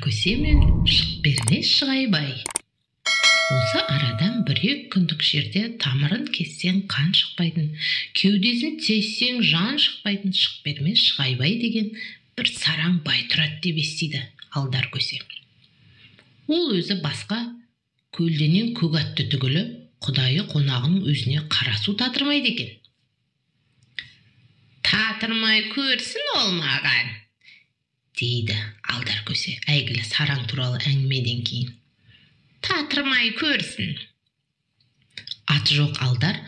Көсе мен Шықбермес Шығайбай. Осы арадан бір-екі күндік жерде тамырын кессең қан шықпайтын, кеудесін тессең жан шықпайтын Шықбермес Шығайбай деген бір сараң бай тұрады деп естиді Алдар көсе. Ол өзі басқа көлденең көк атты түгілі, құдайы қонағының өзіне қара су татырмайды екен. Татырмай көрсін ол маған, дейді Алдар көсе әйгілі сараң туралы әңгімеден кейін. Татырмай көрсін. Аты жоқ Алдар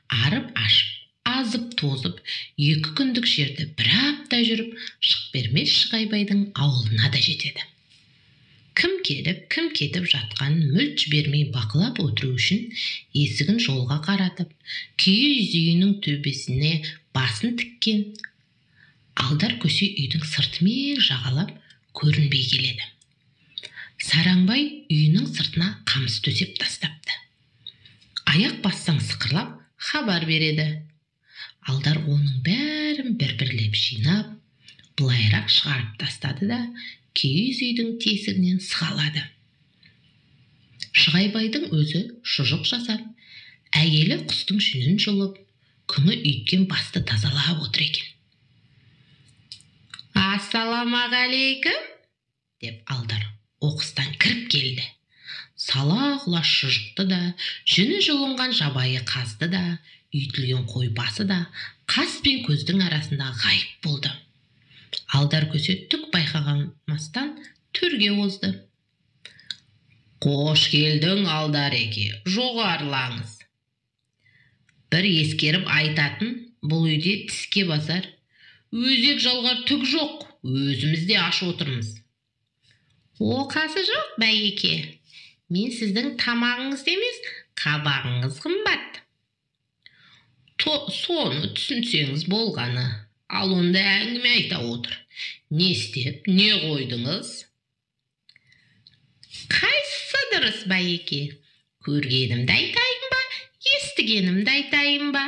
арып ашып, азып тозып, 2 күндік жерді бір апта жүріп, Шықбермес Шығайбайдың ауылына да жетеді. Кім келіп, кім кетіп жатқанын мүлт жібермей бақылап отыру үшін есігін жолға қаратып, киіз үйінің төбесіне басын тіккен Алдар көсе үйдің сыртымен жағалап көрінбей келеді. Сараңбай үйінің сыртына қамыс төсеп тастапты. Аяқ бассаң сықырлап хабар береді. Алдар оның бәрін бір-бірлеп жинап, былайырақ шығарып тастады да, киіз үйдің тесігінен сығалады. Шығайбайдың өзі шұжық жасап, әйелі құстың жүнін жұлып, күңі үйіткен басты тазалап отыр екен. Ассалаумағалейкум, деп Алдар оқыстан кіріп келді. Сала құла шұжықты да, жүні жұлынған жабайы қазды да, үйітілген қой басы да қас пен көздің арасында ғайып болды. Алдар көсе түк байқамастан төрге озды. Қош келдің, Алдар еке, жоғарылаңыз. Бір ескеріп айтатын, бұл үйде тіске басар, өзек жалғар түк жоқ, өзіміз де аш отырмыз. Оқасы жоқ, бәйеке. Мен сіздің тамағыңыз емес, қабағыңыз қымбат. Соны түсінсеңіз болғаны. Ал онда әңгіме айта отыр. Не істеп, не қойдыңыз? Қайсысы дұрыс, байеке? Көргенімді айтайын ба, естігенімді айтайын ба?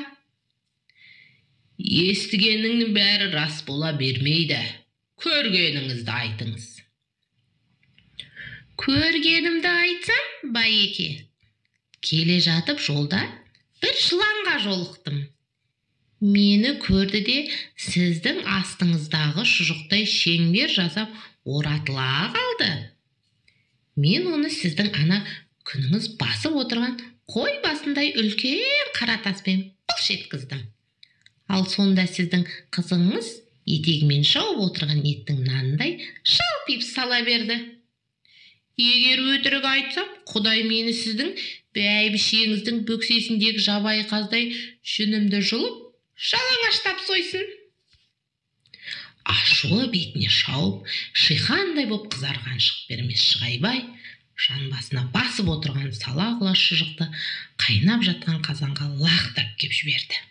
Естігеніңнің бәрі рас бола бермейді. Көргеніңізді айтыңыз. Көргенімді айтсам, байеке, келе жатып жолда бір жыланға жолықтым. Мені көрді де сіздің астыңыздағы шұжықтай шеңбер жасап оратыла қалды. Мен оны сіздің ана күніңіз басып отырған қой басындай үлкен қара таспен былш еткіздім. Ал сонда сіздің қызыңыз етегімен жауып отырған еттің нанындай жалпиып сала берді. Егер өтірік айтсам, Құдай мені сіздің бәйбішеңіздің бөксесіндегі жабайы қаздай жүнімді жұлып, жалаңаштап сойсын. Ашуы бетіне шауып, шиқандай боп қызарған Шықбермес Шығайбай жанбасына басып отырған сала құла шұжықты қайнап жатқан қазанға лақтырып кеп жіберді.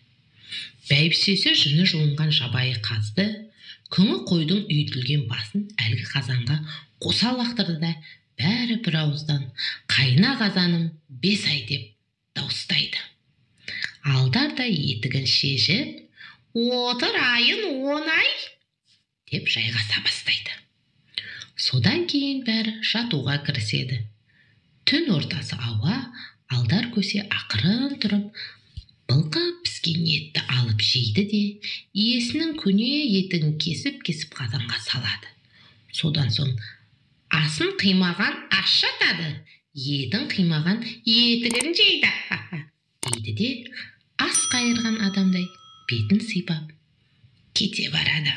Бәйбішесі жүні жұлынған жабайы қазды, күңі қойдың үйітілген басын әлгі қазанға қоса лақтырды да, бәрі бір ауыздан қайна қазаным 5 ай деп дауыстайды. Алдар да етігін шешіп, отыр айын 10 ай деп жайғаса бастайды. Содан кейін бәрі жатуға кіріседі. Түн ортасы ауа, Алдар көсе ақырын тұрып, былқып піскен етті алып жейді де, иесінің көне етігін кесіп-кесіп қазанға салады. Содан соң асын қимаған аш жатады, етін қимаған етігін жейді, дейді де, ас қайырған адамдай бетін сипап кете барады.